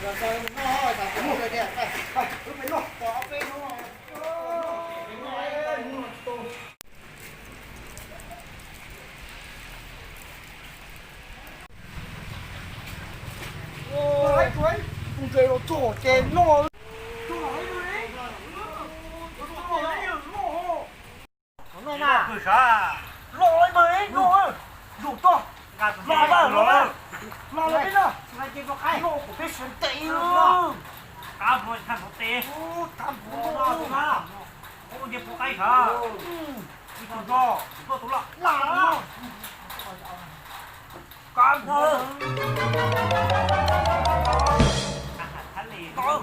Los, los, los, los peb no, los peb sawv ntev. Qab hnuav tshaj hnuav tes, qab hnuav no, ua nce puv qaib sawv, ib tug nrog tus tuaj tus loj, lam, qab hnuav no,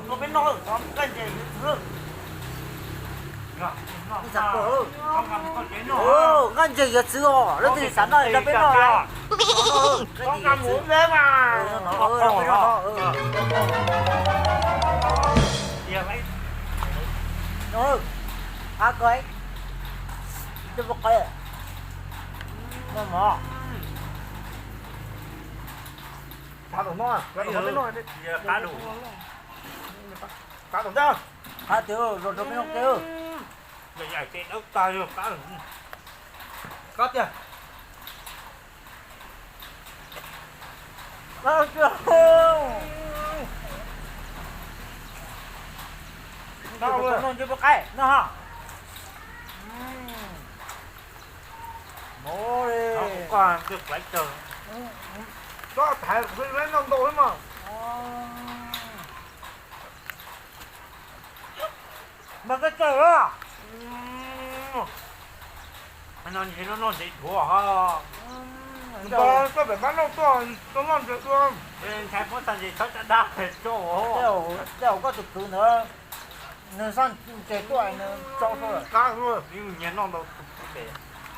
los peb no, nqaij ntses yuav txwv, nqaij ntses yuav txwv os, leej twg xav noj rau peb noj, nqaij ntses yuav txwv. Qab ko, ib tug pub qaib, noj mov. Qab tiag, los rau peb noj tiag. Qab tiag. Noj, noj ntses pub qaib noj. Tsob thaiv kuv noj ntau mas. Mas koj txawj a. No ntshe noj noj ntses dhuav ho. Koj pem pab noj tuaj, koj noj ntses dua. Ntshai muab tag ntses tshawb caj dab tso. Tej zaum koj tus kwv ntawd nws xaj ntses tuaj nws tso tuaj. Qab, nyias noj ntau tus pem.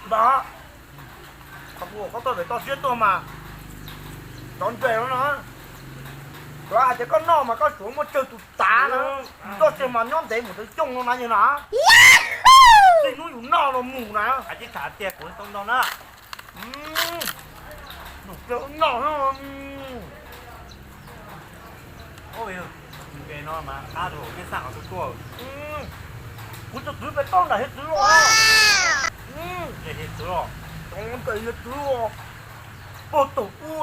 Ntag, qhov kuv koj tuaj pem toj siab tuaj mas cov ntses no no. Cov hais tias koj noj mas koj tsuav muaj tsawg tus tav na, txoj sia mas nyob ntev mus tawv cooj no na yog na. Txij hnub yus noj no mus na. Hais tib tham tias kuv tau ntau na. Noj, ntses no mas qab rau nej xaj qhov twg tuaj. Kuv tus kwv pem toj nram hiav txwv los. Hiav txwv los, ntawm hiav txwv os. Puag tom ub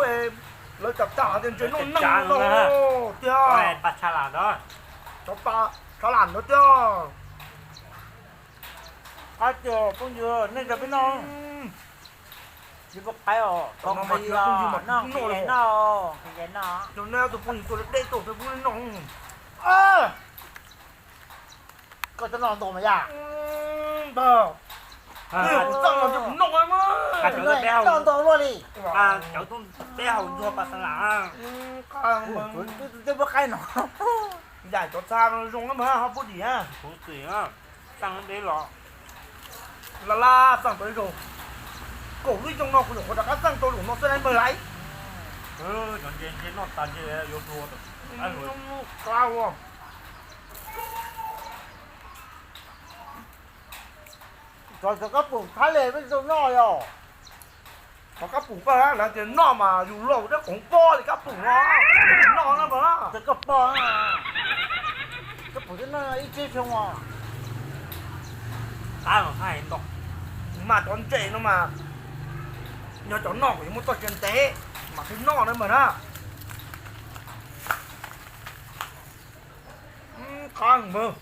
lawv cov tham tias ntses noj neeg no tiag. Cov pa tsha lam ntawd tiag. Qab tiag phooj ywg, nej nrog peb noj. Yus puas qaib os, noj nqhis noj, nqhis noj. Tus phooj ywg tuaj deb tuaj peb pub noj. Koj cov noj ntau mas yam. Ntag, kuv txaj los kuv noj mas. Noj ntau luaj li. Cov tub teb hauv ntxuag pas xas lam. Tej puas qaib no. Yam cov txha no zoo mas ho pub dim. Xaj deb los. Laj laj xaj tau ib zaug. Kaum lub xyoo no kuv nyuam qhuav rov qab xaj tau zaum no xwb na npawg laiv. Cov ntses noj tas ntshe yuav hluas. Qab ua. Cov, cov kab pum thab le peb tau noj yog. Cov kab pum koj lawv tias noj mas yus laus dab qoov pob li kab pum no. Noj na mas. Cov kab pum, kab pum twb noj ib tsev xyoo os. Qab los hais ntau. Mas cov ntses no mas yog cov noj kuv yuav muaj txoj sia ntev mas thiaj noj na mas na. Qab mas.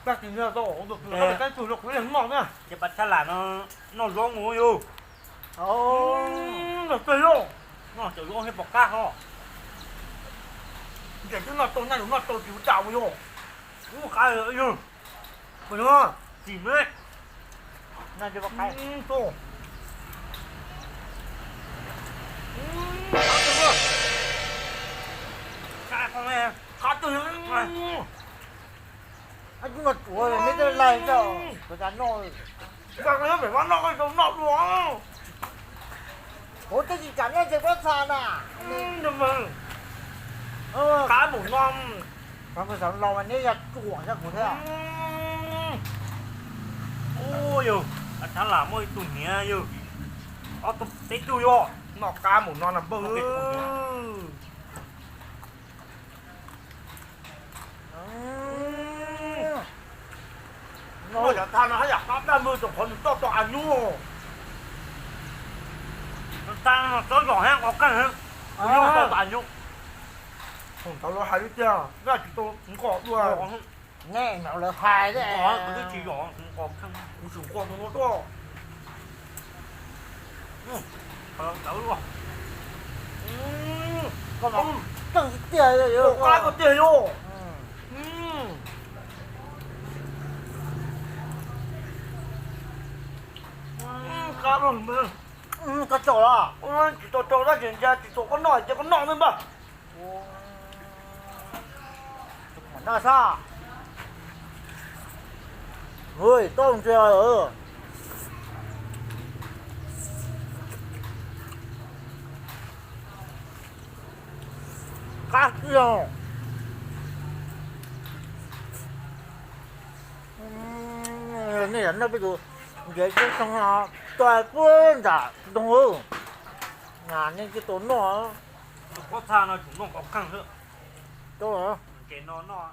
Tag kis nag tau tus kwv qab tug los kuv yeej noj na. Ces pas thaj lam no noj zoo mus yus. Noj peg yog noj cov zoo thiab pom qab ho. Ntses twb noj tau, nyaj yus noj tau tsis ua cas mus yog. Ub qab yog. Tsis me. Qab twg. Ib tug no tsuav neb tej laig tso, kuv tas noj. Noj koj tau noj dua. Kuv twb tsis kam nyob ntses pob txha na. Qab mus no. Los mas neb yog tsuam zaj kuv thiab. Ub yog, a thav lam muaj ib tug niam yog, ob tug peb tug yog. Noj qab mus no na npawg. Ub, yog, Kaj mus rau qhov nws toj tau av nyuj. Tag no txob zom heev, qos kheej heev. Kuv yog tau av nyuj. Thaum ntawd los hais li tiag, Kaj tsis tau nqos dua. Nej no lawv hais thiab. Kuv twb tsis zom, kuv nqos kheej, kuv tseem nqos tus no tuaj. Qhov ntawd luaj. Koj no kheej tiag, qab koj tiag yom. Qab luaj. Koj tso los? Tsis tau tso tab sis ntshe tsis txaus koj noj ces koj noj nawb npawg. Noj sab. Ui, tau ntsia. Qab tiag. Nej noj peb tus ntiav ceb tshoob no, tuaj puag nram ntoo, nej twb tau noj. Tus pob txha no tseem noj qos kheej xwb. Ces no noj.